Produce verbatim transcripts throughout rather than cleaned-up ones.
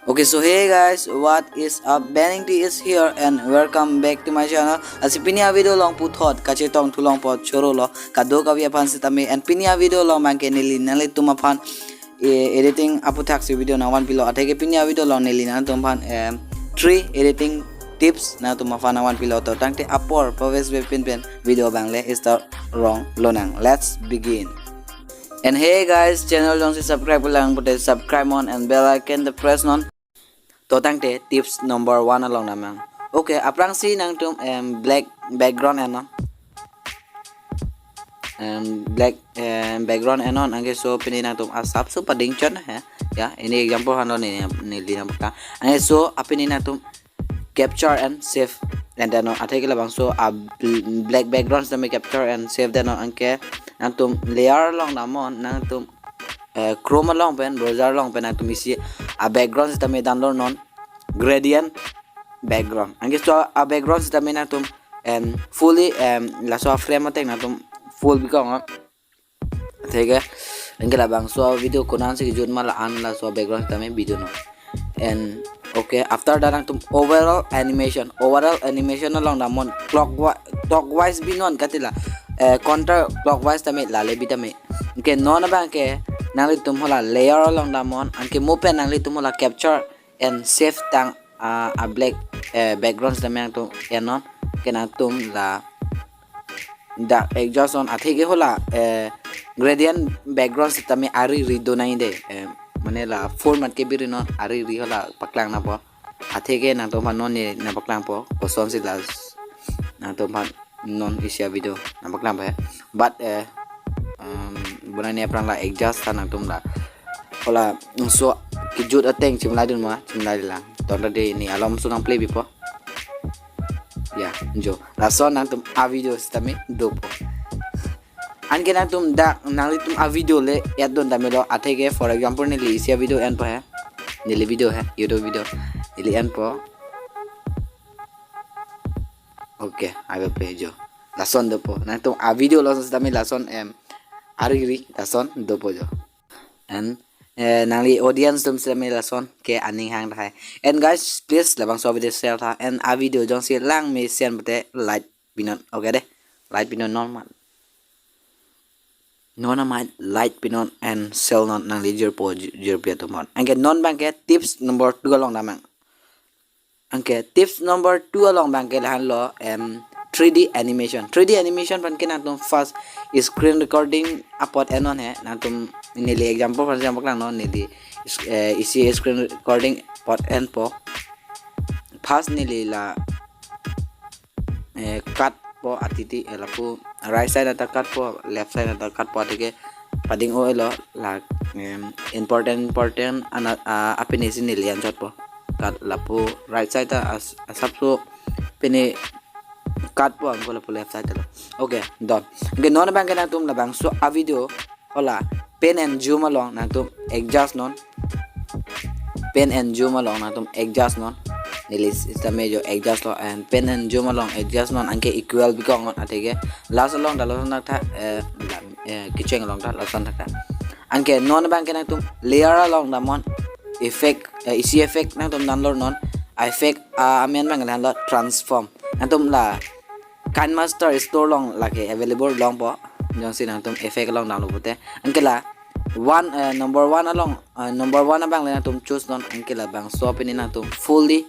Okay, so hey guys, what is up? Beningti is here and welcome back to my channel. Lasi pini a video along puthot kachetong thu along apot choro lo, kadokave aphan sitame, and pini a video along abangke neli nanglitum aphan, eh, editing aputhaksi video nangvanpilo. Atheke pini a video along neli nangtum aphan, em, three editing tips nangtum aphan nangvanpilo. To tangte apor pavesve pinpen video abang le start rong lonang. Let's begin. And hey guys, channel jongsi subscribe lang pute subscribe non and bell icon te press non. To tangte tips number one along damnang. Okay, aphrangsi nangtum, em, black background ennon. Em, black, em, background ennon, anke laso pini nangtum asapso padingchon he. Ya, ini example aphan lo neli, neli nangpaklang. Anke laso apini nangtum capture and save. And then atheke labangso a bl-, black background sitame capture and save damnon, anke nangtum layer along damnon, nangtum, eh, Chrome along pen, browser along pen nangtum isi a background sitame download non, gradient background. Anke laso a background sitame nangtum, em, fully, em, laso a frame ateng nangtum full bikong. Atheke, anke labangso video konatsi kejut ma la-an laso background sitame video non. And okay, after that nangtum overall animation, overall animation along damnon, clockwise, clockwise binon katila, eh, counter clockwise tame lale bitame. Anke non abangke nanglitum hala layer along damnon, anke mo pen nanglitum hala capture and save tang, ah, a black, eh, background sitame nangtum ennon, anke nangtum la dak adjust non, atheke hala, eh, gradient background sitame ariri do nangji de, eh, mane la format kebiri non ariri hala paklang nangpo. Atheke nangtum aphan non neli nangpaklangpo, kosonsi la s-, nangtum aphan non isi a video nangpaklangpo he. But, eh, em, bonani aphrang la adjust ta nangtum la, hala laso kejut ateng chimlai dun ma, chimlai lang. To tangte neli alomso nang play bipo. Ya, jo. Lason nangtum a video sitame dopo. Anke nangtum dak nanglitum a video le add dun damlo, atheke for example neli isi a video enpo he. Neli video he, YouTube video. Neli enpo. Okay, I will play jo. Lason dopo. Nangtum a video lo sitame lason, em, ariri lason dopo jo. And, eh, nangli audience atum sitame lason ke aning hang tahai. And guys, please labangso video share tha. And a video jongsi lang mesen pute like pinon. Okay de. Like pinon non amat. Non amat like pinon and share non, nangli jirpo, jir-, jirpi atum aphan. Anke non abangke tips number two along damnang. Anke tips number two along abangke lahenlo, em, three D animation. Three D animation abangke nangtum first screen recording apot ennon he. Nangtum neli example aphan si nangpaklang non, neli is-, eh, isi screen recording apot enpo. First neli la, eh, cut po atiti, eh, lapu right side anta cut po, left side anta cut po, atheke pading-o-elo la, em, important important ana, ah, apini si neli anchot po. Cut lapu right side ta as-, asapso pini cut po, anke lapu left side ta lo. Okay, done. Anke non abangke nangtum labangso a video hala pan and zoom along nangtum adjust non. Pan and zoom along nangtum adjust non. Neli sitame jo adjust lo, and pan and zoom along adjust non, anke equal bikong non, atheke last along ta lason tha, eh, eh, kecheng along ta lason tha. Anke non abangke nangtum layer along damnon, effect, eh, isi effect nangtum download non. Effect, ah, amen abang lahenlo transform. Nangtum la KineMaster Store along lake available longpo. Jongsi nangtum effect along download pute. Anke la one, eh, number one along, eh, number one abang le nangtum choose non, anke labangso pini nangtum fully,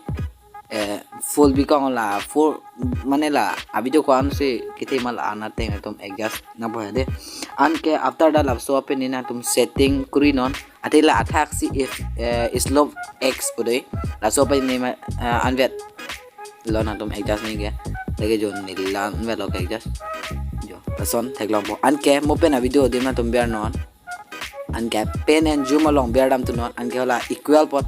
eh, full bikong la full, mane la a video ko-ansi kethema la-an ateng nangtum adjust nangpo he de. Anke after that laso pini nangtum setting kuri non. Athe la athaksi if, eh, slope X pu do. Laso pini ma, eh, anvet lo nangtum adjust nangji ke. Lake jo neli la anvet lo ke adjust. Jo, lason theklongpo. Anke mo pen a video adim nangtum ber non. Anke pan and zoom along ber dam tu non. Anke hala equal apot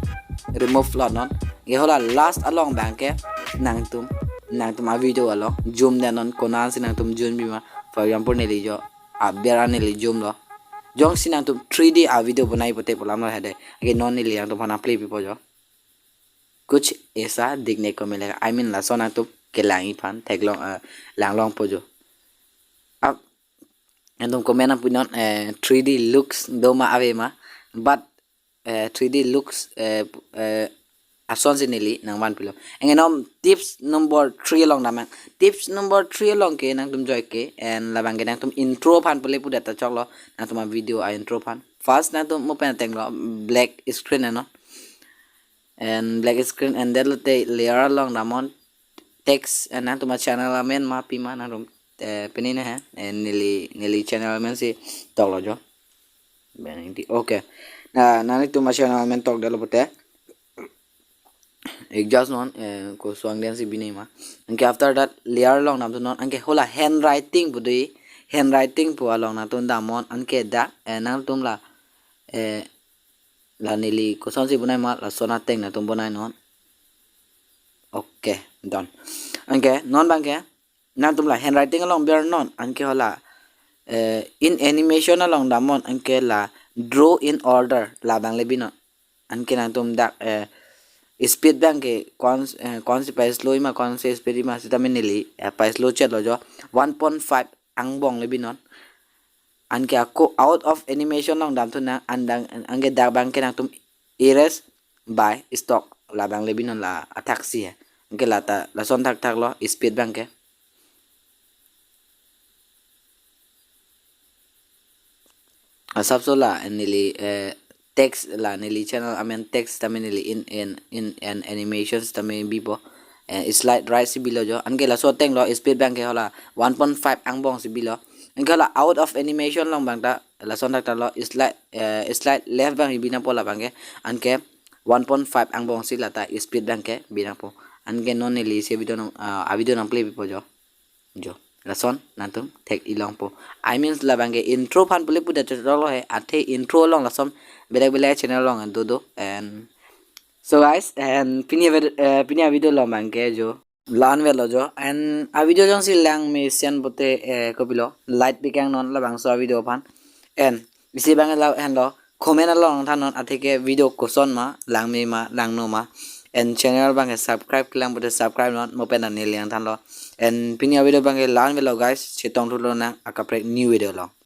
remove lo non. Anke hala last along abangke nangtum, nangtum a video along zoom damnon, konatsi nangtum zoom pima. For example neli jo aber an neli zoom lo. Jongsi nangtum three D a video bonai pute pu alam lo he de. Anke non neli nangtum aphan play pipo jo. कुछ ऐसा देखने को मिलेगा। I mean, lason nangtum kelangji aphan theklong, eh, langlongpo jo. Ap, nangtum comment nangpi non, eh, three D looks do ma ave ma. But eh, three D looks, eh, eh, asonsi neli nangvanpilo. Anke non tips number three along damnang. Tips number three along ke nangtum joike, and labang ke nangtum intro aphan pule pudet ta choklo, nangtum a-video a-intro aphan. First nangtum mo pen atenglo black screen non. And black screen and that lote layer along damnon text, and nangtum a-channel amen ma pima nangtum, eh, pini ne he, and neli, neli channel amensi toklo jo. Beningti. Okay. Na, nanglitum a-channel amen tokdetlo pute. Adjust non, eh, koson densi binema. Anke after that layer along damthunon. Anke hala handwriting pu do, handwriting pu along nangtum damnon. Anke dak, eh, nangtum la, eh, la neli kosonsi bonai ma, lason ateng nangtum bonainon. Okay, done. Anke non abang ke nangtum la handwriting along bernon, anke hala, eh, in animation along damnon, anke la draw in order labang le binon. Anke nangtum dak, eh, speed abang ke kon, eh, konsi pa-slow ma, konsi speed ma sitame neli, eh, pa-slow chetlo jo, one point five angbong le binon. Anke ako out of animation along damthunang, andang, anke dak abang ke nangtum erase by stroke labang le binon, la athaksi he. Anke la ta, lason thakthaklo speed abang ke. Asapso la neli, eh, text la neli channel amen text tame neli in, in, in an animation tame bipo. Eh, slide right si bilo jo. Anke laso atenglo, speed abang ke hala one point five angbongsi bilo. Anke hala out of animation along abang ta lason thakthaklo, slide, eh, slide left abang binangpo labang ke. Anke one point five angbongsi la ta speed abang ke binangpo. Anke non neli isi video nang, ah, a-video nang play pipo jo. Jo. Lason nangtum thek-i longpo. I mean labang ke intro aphan pule pudet ta choklo he. Athe intro along lason belek belek channel along dodo. And so guys, and pini a-vid-, eh, pini a-video along abang ke jo la-an avelo jo. And a-video jongsi lang mesen pute, eh, kopilo, like pikangnon labangso a-video aphan. And isi abang la henlo, comment along thannon, athe ke video koson ma, langme ma, langno ma. And channel abang ke subscribe kelang pute subscribe non, mo pen neli nangthanlo. And pini a-video abang ke la-an avelo guys, chetongthu lonang akaprek new video along.